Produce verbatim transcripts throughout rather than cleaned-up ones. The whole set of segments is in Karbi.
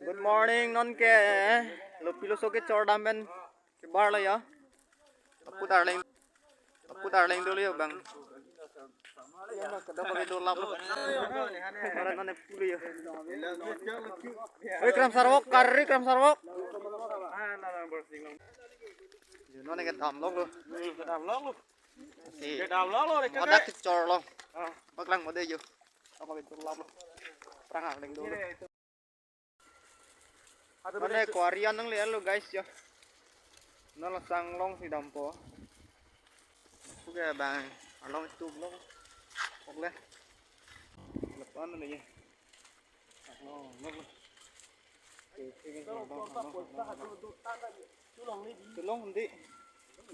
Good morning, non ke lopi loso kechor dam pen kebar lo ya. Apu Darleng, Apu Darleng dolo ya bang. Kadokave dolap lo. Ora non ke pulo ya. Oi, Kram Sarwok, kari Kram Sarwok. Yo, non ke dam lok lo. Dam lok lo. Si. Dam lok lo, hadak kechor lo. Paklang mo de yo. Kadokave dolap lo. Prang Darleng dolo. Mane quarry an nangle lo guys yo. Non la sang alongsi dampo. Puke bang along itu lo. Okle. Lepan lo ye. Along lo. Oke, oke, oke, along, along, along, along. Tulong di.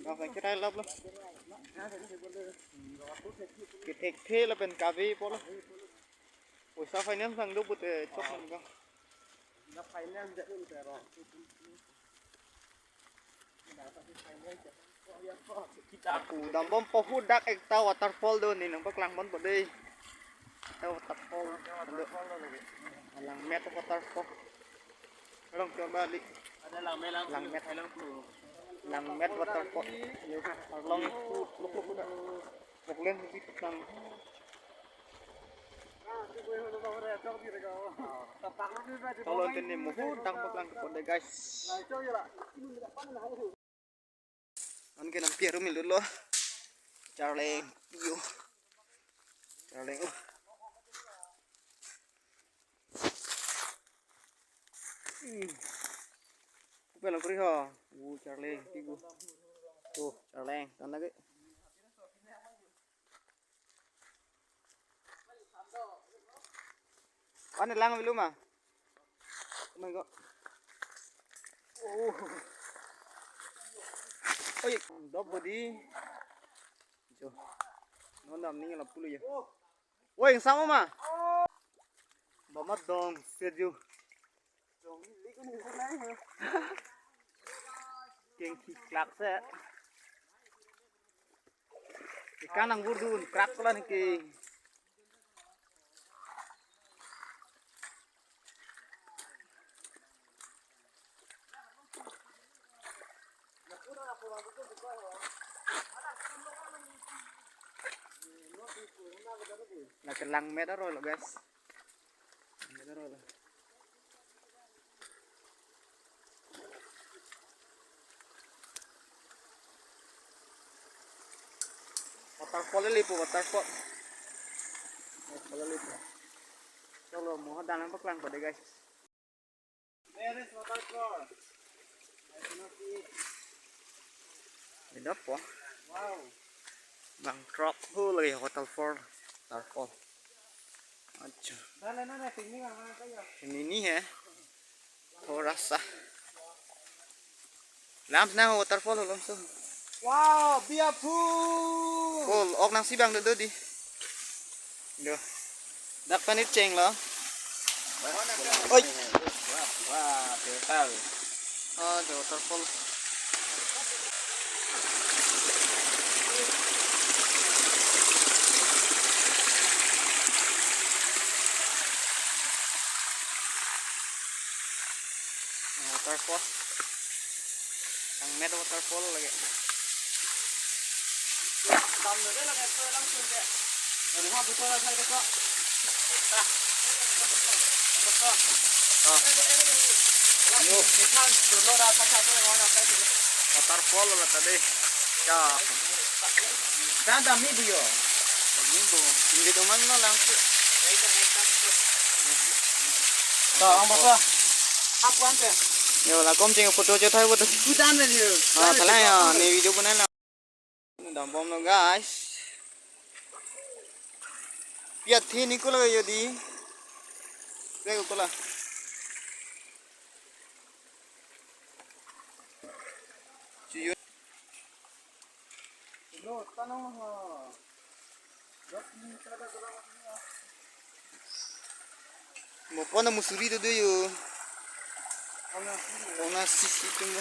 Bang sang kirai lap lo. Kethekthe lapen kave po lo. Poisa finance nangdo pute chok nang ka. Na finance de un pero. Ako dambompo, hadak ekta waterfall do, ne nangpaklang ponpo dei. Ekta waterfall. Langmet waterfall. Along coba li. Ada Langmet, Langmet. Langmet waterfall. Yo, along itu luk luk udah. Poklen lebih petang. Tolong tene mo hadak paklang ponde guys. Anke nampi arum ilo lo. Charleng yo. Charleng oh. Hmm. Kupe lo kri ho. Wu Charleng tigu. Tuh, Charleng, tan lagi. Ane lang belum ah? Oh my God. Oh. Oi, dop bodi. Jo. Non dam ning la pulo ya. Woi, sama ma. Bama dong seju. Keng ki klak se. Ikan nang burdun krak kolan ki. Lake Langmet aroi lo guys. Langmet aroi lo. Waterfall le po, waterfall. Waterfall le po. Cholo mo hadak nangpaklang ponde guys. Where is waterfall? I cannot see it. Ini apa? Wow. Bang trok ho lagi waterfall. Waterfall. Acha. Dale, dale, tingni ka, mana kaya? Ini nih ya. Thora sa. Lam na waterfall lo so. Wow, biapu. Kol ok nangsi bang do di. Do. Dak panit cheng lo. Oi. Wah, wah, total. Ah, do waterfall. Waterfall. Langmet waterfall lagi. Tam dulu lagi, langsung ke. Dari mana betul lah saya ke. Ah. Yo. Waterfall lah tadi. Ya. Dan dami dia. Ini bu. Ini teman lo langsung. Tuh, ang basa. Apa ante? Yo, lakom cheng photo cho thai photo. Kudan na dia. Ah, thalai ya, ne video banai na. Dambom lo guys. Piat thi ni ko lo yo di. Re ko la. Chuyo. Mo pona musuri do do yo. Ona sisi tumbo.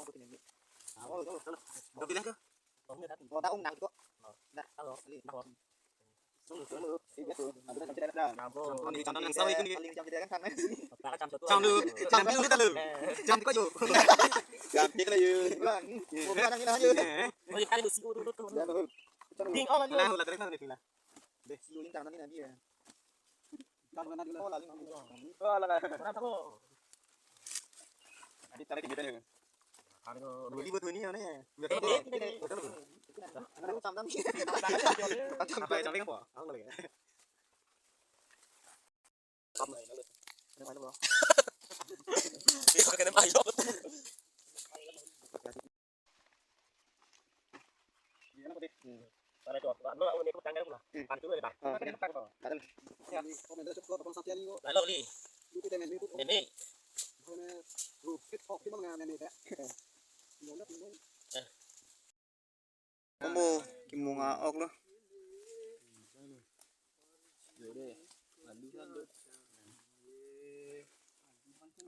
Dua bilang ke? Oh, tak undang kok. Dah. Halo. Ini channel yang sawi ini. Paling jam kita kan sana. Jam dulu, jam dulu kita lu. Jam tiga jo. Jam tiga lah yuk. Bang, mau mana kita aja? Oh, ya, kali lu sih, urut, urut, urut. Ya, betul. Ding, oh, lagi. Nah, ulah terus nanti lah. Deh, lu lintang nanti nanti ya. Kan mana dulu? Oh, lalu. Oh, lah. Berapa kok? Adi tarik gitu ya. Aduh, dua ribu tuh ini aneh. Dua ribu. Ada lu tam tam. Apa yang apa? Aku lagi. Ada main apa? Bisa kena main apa? Para itu, anu, anu, ini kutang kan pula. Hmm. Kan itu, Bang. Ah, kan. Kan. Ya, komen dah cukup, Bang Santiago. Lalu, Li. Ini. Kombo, kimung a-ok lo.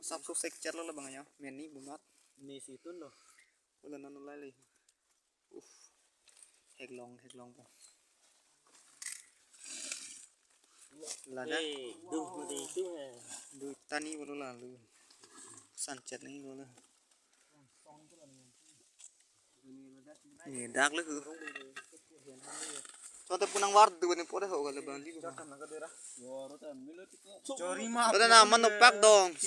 Sap suk sek chat lo, lo bang ya. Meni bumat. Ni situn lo. Ulan nanu lai li. Uf. Heklong, heklong po. Lada. Eh, duh, mati itu, eh. Duh, tani bolo lalu. Sanchet ni bolo. Ni dak le. Contoh punang wardu ni pore ho kalau bang di. Chorima. Ada nama nupak dong.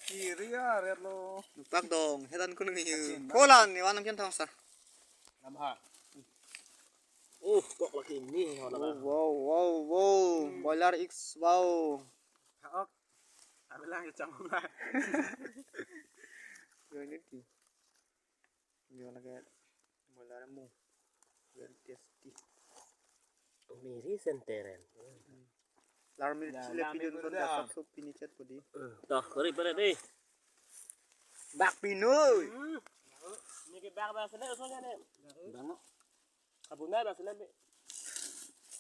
Kiri ya, red lo. Nupak dong. Hetan kunung ni. Pola ni wanam kian thang sa. Namha. Uh, kok lagi ini, oh, wow, wow, wow. Boiler X, wow. Kaok. Abilang ya canggung lah. Yo, ini di. Yo, lagi boiler mu. Very tasty. Miri senteren. Lar mirchi le pidun kon da sop sop pini chet pudi. Dah, kori pare deh. Bak pinoi. Ini ke bak bak sana sana ni. Bang no. Abu na bak sana ni.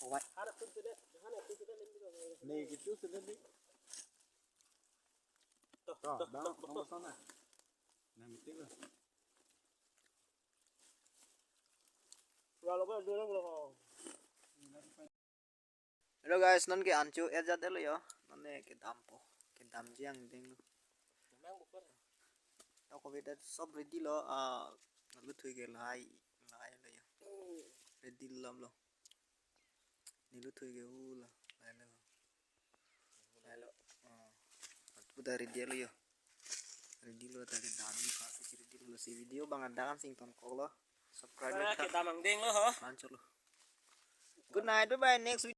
Owai. Hana pun sana, hana pun sana ni. Ni gitu sana ni. Toh, toh, bang, toh, bang toh. Sana. Nang itu lah. Kalau kau dulu kalau. Hello guys, non ke ancho erjat lo yo. Non ne kedampo. Kedamji angdeng lo. Toko beda sob ready lo, ah, luthui ke lahai, lahai lo yo. Ready lo lo. Ne luthui ke hu lo, lahai lo. Lahai lo. Ah. Puta ready lo yo. Ready lo ta kedamji pa si ready lo si video bang ada kan sing tonkok lo. Subscribe lo ta. Kedam angdeng lo ho. Ancho lo. Good night, bye bye, next video.